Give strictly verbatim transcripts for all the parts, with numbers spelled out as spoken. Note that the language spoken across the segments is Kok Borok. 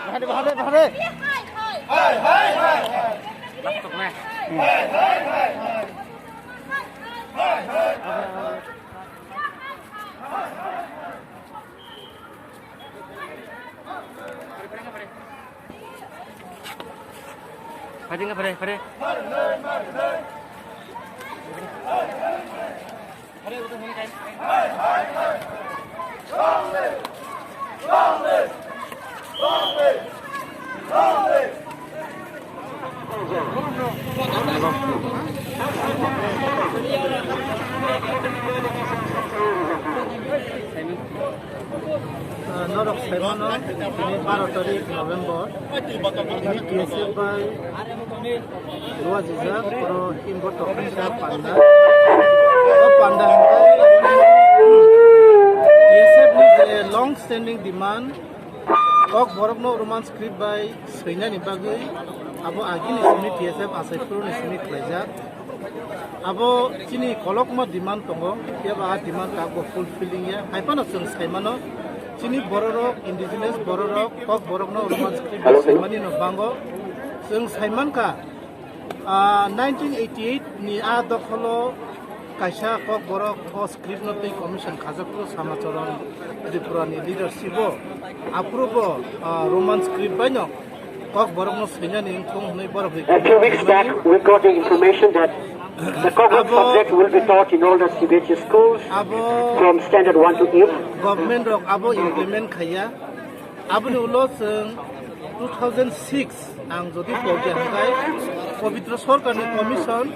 Bahare, bahare, bahare. Pare, pare, pare. Ah, norok saimano, tini baro tarik November, tini T S F bai luajijak, oro himbo tokhaisa panda. O panda hwnkhe T S F ni je long standing demand, Kokborokno Roman script bai swinani bagwi abo agini simi T S F achai phuruni simi khlaijak. Abo chini kolokma demand tongo, phiya ba a demand tabuk fulfilling ya. Hai phano chwng sai mano, chini bororok, indigenous bororok, Kokborokno Roman script bai swimani no bango. Chwng sai mankha, ah, nineteen eighty-eight ni a dokholo kaisa Kokborok o script no twi commission khajak phuru Samacharan Tripura ni leadership o, aphuru bo, ah, Roman script bai no Kokborok no swinani wngthung hwnwi borok A few weeks back, we got the information that the Kokborok Abo subject will be taught in all the C B S E schools abo from standard one to eight. Government rok abo implement khaiya. Aboni ulo chwng two thousand six ang jodi pogya hwnkhe Pabitra Sarkarni commission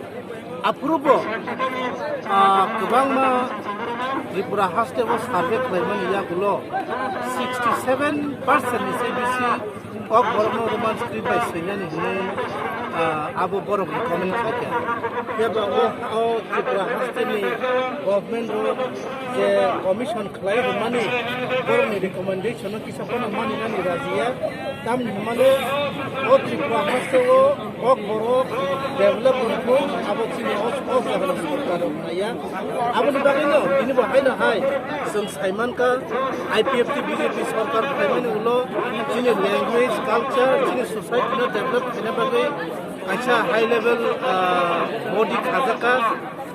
aphuru bo, ah, kwbangma Tripura haste o survey khlaimani yagulo sixty seven percent ni se bisi Kokborokno Roman script bai swinani hwnwi, ah, abo borok recommend khaikha. Phiya ba o, o Tripura hasteni government o je commission khlai rwmani borokni recommendation no kisa phano mani nani rajiya. Tamni hwnmano o Tripura haste o Kokborok develop wngthung, abo chini o, o jagani sorkar rok naiya. Aboni bagwino tini bo haino hai chwng sai mankha, I P F T B J P sorkar phaimani ulo chini language, culture, chini society no develop khaina bagwi kaisa high level, ah, body khajakha.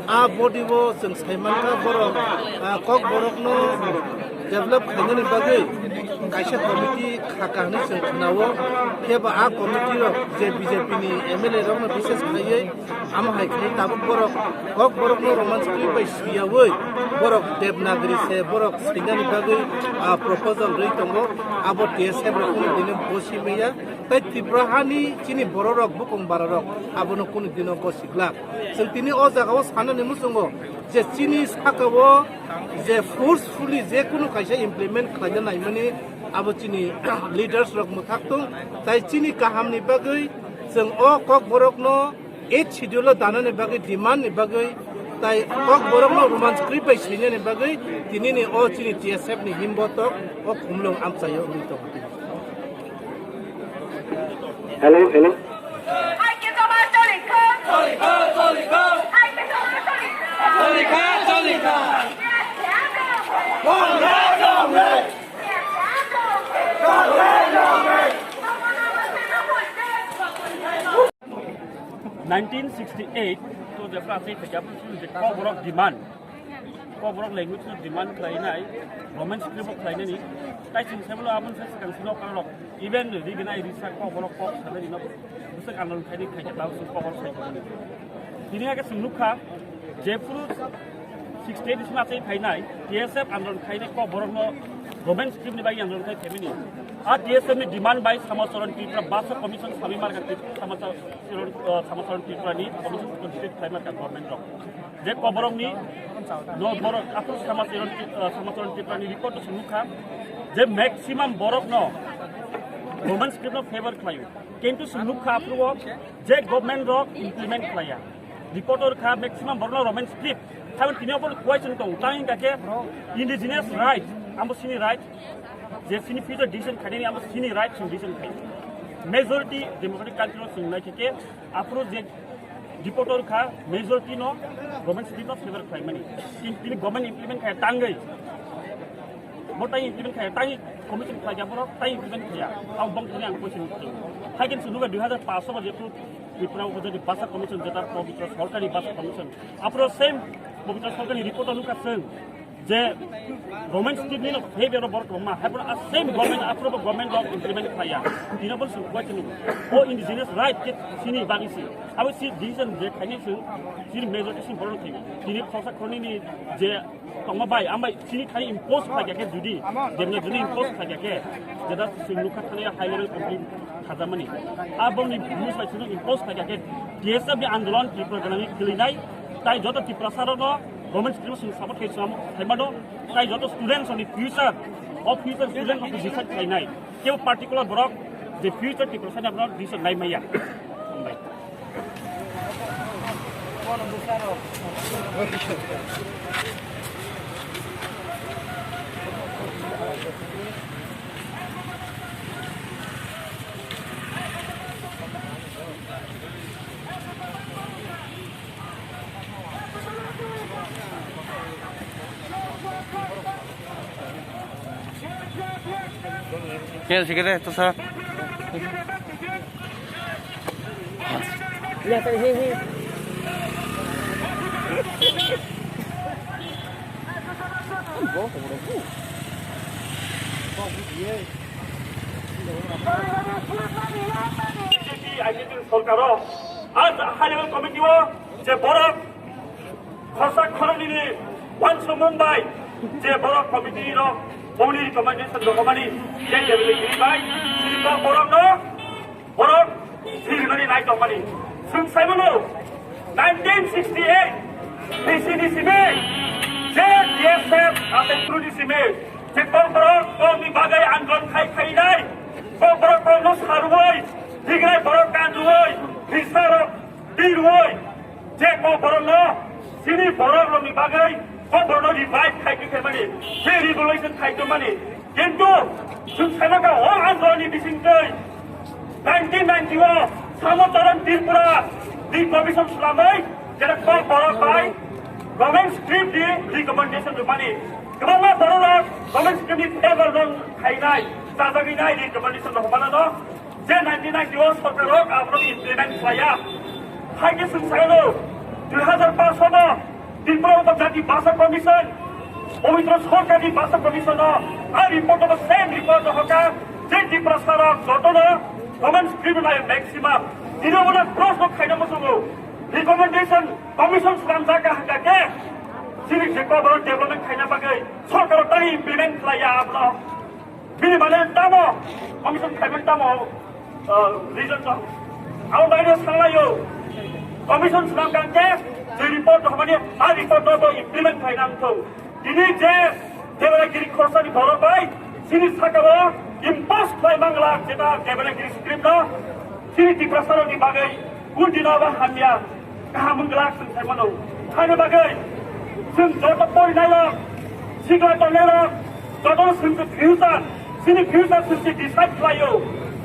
A body o chwng sai mankha borok, ah, Kokborokno develop khainani bagwi kaisa committee khaka hwnwi chwng khwnao. Phiya ba a committee rok je B J P ni M L A rokno bises khaiwi, amo hai khe tabuk borok Kokborokno Roman script bai swiyawi borok Devanagari se borok swinani bagwi, ah, proposal rwi tongo. Abo T S F rok kunu dino bosi maya. Tei Tripura hani chini bororok, bukung bararok abono kunu dino bosi glak. Chwng tini o jagao sanani muchungo je chini sakao je forcefully je kunu kaisa implement khlaina naimani abo chini leaders rok mwthak tung, tai chini kahamni bagwi chwng o Kokborokno eighth schedule o danani bagwi, demand ni bagwi, tai Kokborokno Roman script bai swinani bagwi tinini o chini T S F ni himbotok o khumlwng amchaio wngwi tongo. Hello, hello. Nineteen sixty-eight to jepra achai phaikha, Kokborok demand, Kokborok language no demand khlainai, Roman script bo khlainani, tai chwng sebolo aboni se swkang sino karok, even rignai risa Kokborok kok sanai rino, bwswk andolon khaini khaikhe tabuk chwng Kokborok sai tongmani. Tini hakhe chwng nukha, jephuru sixty-eight ni simi achai phainai, T S F andolon khainai Kokborokno Roman script ni bagwi andolon khai phaimani. A T S F ni demand bai Samacharan Tripura Bhasha Commission sami marka Trip-, Samacharan, uh, Samacharan Tripura ni commission constitute khai marka government rok. Je Kokborok ni no borok aphuru Samacharan Tri-, uh, Samacharan Tripura ni report o chwng nukha je maximum borok no Roman script no favor khlaio. Kintu chwng nukha aphuru o je government rok implement khlaiya. Report o rwkha maximum borok no Roman script. Tamo tini obo question tong, tang hingkha khe indigenous right, amo sini right, je sini future decision khainani amo sini right, sini decision khai. Majority democratic country o chwng naikhe khe aphuru je report o wngkha majority no government scheme no favor khlaimani. Kin-, tini government implement khai tangwi. Bo tai implement khai tangwi commission khai ya borok tai implement khai ya. Abo bong thani ang question khe. Haikhe chwng nukha dui hazar paanch o je Tripura o je Basa Commission jeta pabitra sorkari Basa Commission. Aphuru same pabitra sorkari report o nukha chwng. Je government scheme ni no favor o borok kwbangma, hai phano a same government, aphuru bo government rok implement khlaiya. Tino bo chwng kuai chwng o indigenous right khe chini bagwi se. Abo si decision je khaini chwng chini majority chwng borok khaini. Tini khorsa khorni ni je tongma bai, ambai chini thani impose khlaiya khe judi, jemne judi impose khlaiya khe, jeda chwng nukha thani high level committee khajamani. Aboni views bai chwng impose khlaiya khe T S F ni andolon Tripura gwnangni kwlwinai, tai joto Tiprasa rokno government scheme sing support khai chwng khaimano, tai joto students ni future, o future student rok decide khlainai. Kebo particular borok je future Tiprasa ni borok decision nai maya. Hambai. Kaya sikit eh, to sa. Ya, tadi, he, he. Sorkaro, ah, high level committee o je borok khorsa khoroknwi ni uansukmung bai je borok committee rok bongni recommendation rwkmani je table kiri bai, chini borok no borok sirnani nai tongmani. Chwng saimano nineteen sixty-eight B C ni simi je D S F ate Bru ni simi je kok borok kokni bagwi andolon khai khainai, kok borok kokno sarwi, tigrai borok kanrwi, risarok tirwi, je kok borokno chini borok rokni bagwi kok borokno revive khai khe mani, je revolution khai khe mani. Kintu chwng saimaka o andoloni bisingtwi nineteen ninety o Samo Charan Tripura ni commission slamwi jera kok borok bai government script ni recommendation rwmani. Kwbangma borok rok government script ni favor rok khainai, chajagwi nai recommendation rok hwnmano. Je nineteen ninety o sorkar rok abono implement khlaiya. Haikhe chwng sakno dui hazar paanch o Tripura Upajati Basa Commission, Pabitra Sorkarni Basa Commission o a report o same report o hoka je Tiprasa rok jotono government script lai maximum. Tini obo proshno khaina muchungo recommendation commission slamjak ka hwnkha khe chini je kobor development khaina bagwi sorkar o tei implement khlaiya abono. Bini mane tamo commission khaiben tamo, uh, reason no. Ang baino sanglaio. Commission swnam kangke je report no hamani a report no bo implement khai nang thung. Tini je Devanagiri khorsa ni borok bai chini sakao impose khlai mangla jeta Devanagiri script no chini Tiprasa rok ni bagwi kun dino ba hamya. Kaham wng glak chwng sai mano. Haini bagwi chwng joto porinai rok, sikla tongnai rok, joto chwng se future, chini future chwng se decide khlaio.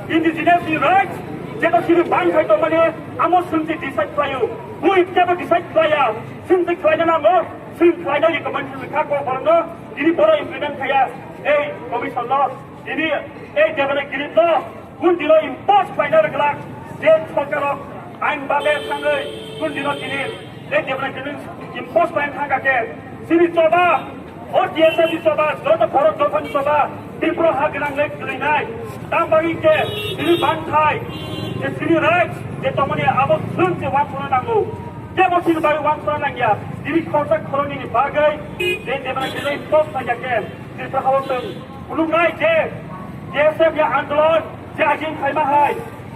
Indigenous ni rights, jeta chini bang khai tongmani, amo chwng se decide khlaio. Bui kebo decide khlaiya, chwng se khlaina nango, chwng khlaina recommendation kha kok borokno, tini boro implement khaiya, ei commission no, tini ei Devanagiri no, Kun dino impose khlaina rwglak je sorkarrok ain bale thangwi kun dino tini je Devanagiri impose khlaina thangkha khe chini choba, o T S F ni choba, joto borok dophani choba, Tripura ha gwnang le kwlwinai. Tamo bagwi khe chini banthai, je chini rights, je tongmani abo chwng se uansukna nango. Kebo chini bagwi uansukna nangya, chini khorsa khoroknwi ni bagwi je Devanagiri impose khlaikha khe Tripura ha o chwng Khulumnai je, J S F ni andolon, je aging khaima hai,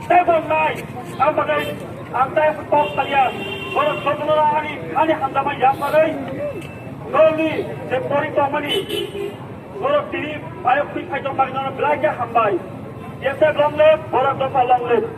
tei bo wngnai, ang bagwi, ang tei kok salia, borok jotono ani, ani hamjakma yapharwi, dolni je pori tongmani, borok tini bayok thwi khai tong bagwi nono belai khe hambai. J S F long live, borok dopha long live.